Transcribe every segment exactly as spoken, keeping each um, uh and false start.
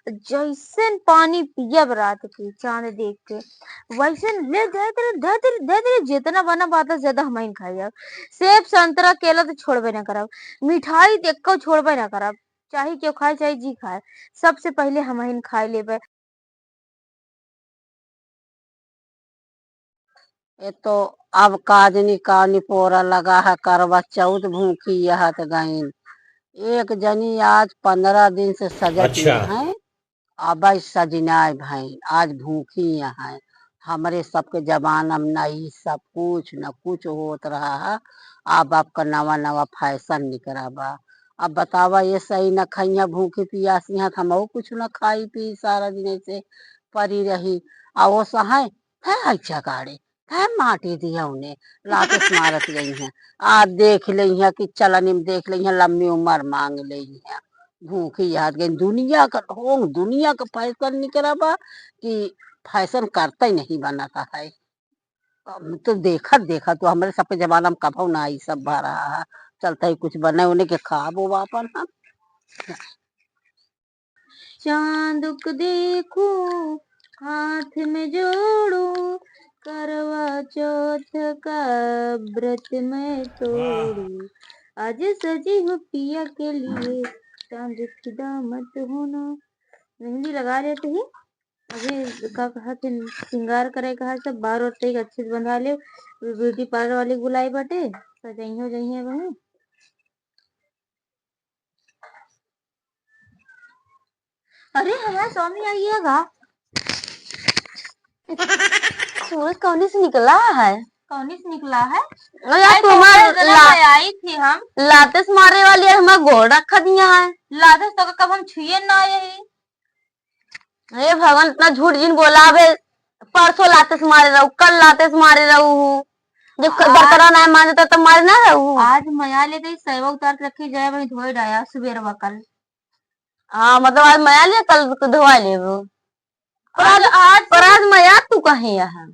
जैसन पानी पियब रात के चांद देख के, वैसन ले दे दे, दे दे, दे दे, जितना बना बात है, ज्यादा हमहिन खाई जाब। सेब, संतरा, केला तो छोड़बे ना करब, मिठाई तो एको छोड़बे ना करब, चाहे केहू खाए, चाहे जी खाए, सबसे पहिले हमहिन खाए लेबे। ए तो अब काजनी का निपोरा लगा है, करवा चौथ भूखी यहत गईन। एक जनी आज पन्द्रह दिन से सजत अच्छा। हैं, अब सजिनाए भईन, आज भूखी हैं। हमरे सबके जमाना में न ई सब कुछ, न कुछ होत रहा है। अब आपका नवा नवा फैशन निकरा बा। अब बतावा, ये सही न खइया, भूखी पियासी हैं, तो हमहू कुछ न खाई पी, सारा दिन ऐसे परी रही। आ वो सहाय है, अच्छा गाड़ी है, माटी दिया उन्हें, लात से मारत गई हैं। आ देख लई हैं कि चलनी में देख लई हैं, लम्बी उम्र मांग लई हैं। भूखी याद गई, दुनिया का ढोंग, दुनिया का फैशन निकला बा कि फैशन करता ही नहीं बनता है। अब तो देखत, देखत तो हमरे सबके जमाना में कभो ना ई सब भा रहा है। चलता ही कुछ बने उन्हें के खाबो आपन हम। चांद को देखूं, हाथ में जोड़ूं, करवा चौथ का व्रत मैं तोड़ूं। आज सजी हूँ पिया के लिए, चांद फिदा मत होना। मेहंदी लगा लेते ही, अभी का कहा कि श्रृंगार करे कहा, सब बार और तई अच्छे से बंधा ले। ब्यूटी पार्लर वाली के बुलाई बाटे, सजइहो जइहे वहीं। अरे, हमार स्वामी आइएगा। सूरज कौनी से निकला है? कौनी से निकला है? अरे यार, अरे, तुम्हार तोहरे जना ला-, पे आई थी हम। लाते से मारे वाली है, हमार गोड़ रखा दिया है। लाते से तो कब हम छुए ना आए ही। हे भगवान, इतना झूठ जिन बोला बे। परसों लाते से मारे रहू, कल लाते से मारे रहू, जब क-, आज बर्तन ना मांजता तब मारे ना रहू। आज मया लेते ही सैवा उतार के रखी जाए, वही धोए डाया सुबेरवा कल। हाँ, मतलब आज मया ले, कल धोआ लेबो। पर आज, आज, आज पर आज मया तू कहे यहाँ।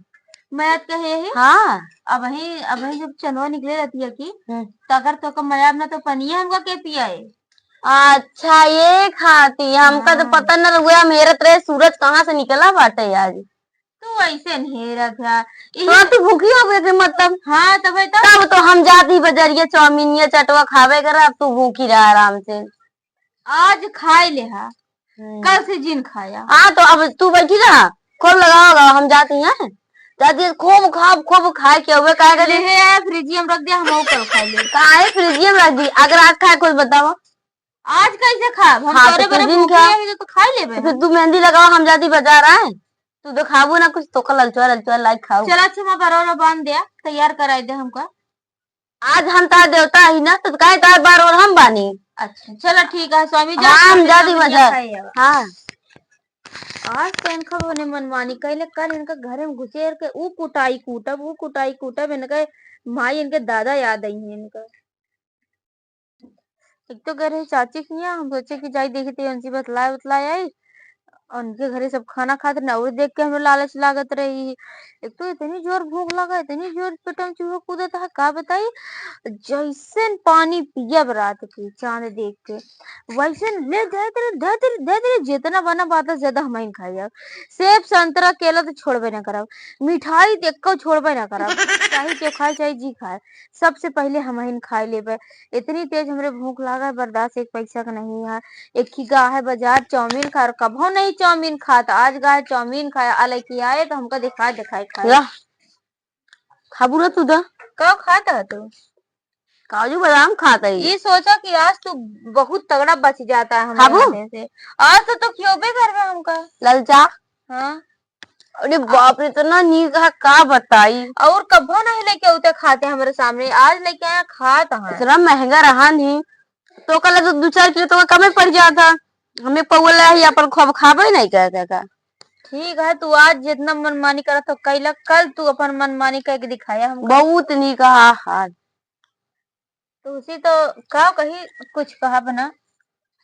मया कहे ही? हाँ। अबही, अबही जब चनवा निकले रहती है कि, हम्म। तो अगर तो का मया ना तो पनिया हमका के पियाए? अच्छा, ये खाती, हमका तो हाँ। पता न रहुआ, हम हेरत रहे सूरज कहाँ से निकला बाटे आज। तू ऐसे नहीं हेरत है। तो तू भूखी हो गई के मतलब? हाँ, तबे तो। तब तो हम जाती बजरिया, चाउमीनिया, चटवा खावे कर, अब तू भूखी रहा आराम से। आज खाए ले हा, हम्म। कल से जिन खाया। हाँ, तो अब तू बैठी रहा, खूब लगाओ, लगाओ, हम जाती हैं, जाती हैं, खूब खाब, खूब खाए के हुए, काहे करे? ले हे आया, फ्रिजिया में रख दिया, हम और कल खा ले। काहे फ्रिजिया में रख दी? अगर आज खाए, कुछ बताओ। आज कैसे खाब? हम हाँ, तोरे तो बरे कुछ दिन भूखी खा। रही तो, तो खा लेबे तो फिर हम। तू मेहंदी लगाओ, हम जाती बाजार आए, तू दिखाबू ना कुछ, तो कल ललचुआ, ललचुआ लाइक खाऊ। चल, अच्छा, मैं बरोरा बांध दिया, तैयार कराई दे हमका। आज हम तार देवता ही ना, तो काहे बार और हम बानी? अच्छा, चलो ठीक है स्वामी, जा हाँ, हम खाते जाती हैं, बाजार। खाए अब। हाँ। आज तो इनका बने मनमानी कैले, कल इनका घरे में घुसेर के ऊ कुटाई कूटब, ऊ कुटाई कूटब, इनके माई इनके दादा याद आई हैं इनका। एक तो गए रहे चाची के यहाँ, हम सोचे कि जाई देखी थे उनसे बतलाए बतलाए आई, उनके घरे सब खाना खात रहे, और देख के हमें लालच लागत रही। एक तो इतनी जोर भूख लगा, इतनी जोर पेट में चूहा कूदत है, का बताई। जैसन पानी पियब रात के चांद देख के, वैसन ले दे दे, दे दे, दे दे, जितना बना बात है, ज्यादा हमहिन खाई जाब। सेब, संतरा, केला तो छोड़बे ना करब, मिठाई तो एको छोड़बे ना करब, चाहे केहू खाए, चाहे जी खाए, सबसे पहिले हमहिन खाए लेबे। इतनी तेज हमरे भूख लागा है, बर्दाश्त एक पैसा का नहीं है। एक ही गा है बाजार चाउमीन खा, और कभो नहीं चाउमीन खात, आज गा है चाउमीन खाए, आ लेके आए तो हमका दिखाए, दिखाए खाए। ला, खाबू ना तू दा। का खात है तू? काजू बादाम खात है। ये सोचा कि आज तू बहुत तगड़ा बच जाता है हमारे खाबू? हाथे से। आज तो तू खियोबे करबे हमका। ललचा। हाँ। अरे बाप रे, इतना नीक है, का बताई। और कभो नहीं लेके आते खाते हमरे सामने, आज लेके आया, खात है। इतना महंगा रहा नहीं, तो कल तो दो चार किलो तो कमे पड़ जाता। हमें पौवा ले ही अपन खूब खाबे नहीं कर, कर, कर। ठीक है, तू आज जितना मनमानी करत हो कैला, कल तू अपन मनमानी करके दिखाया हमको। बहुत नीक है हाल। तो उसी तो का कही, कुछ कहा बना।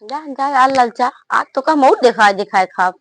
जा, जा, आ ललचा, आज तो का मौत दिखाए, दिखाए खाब।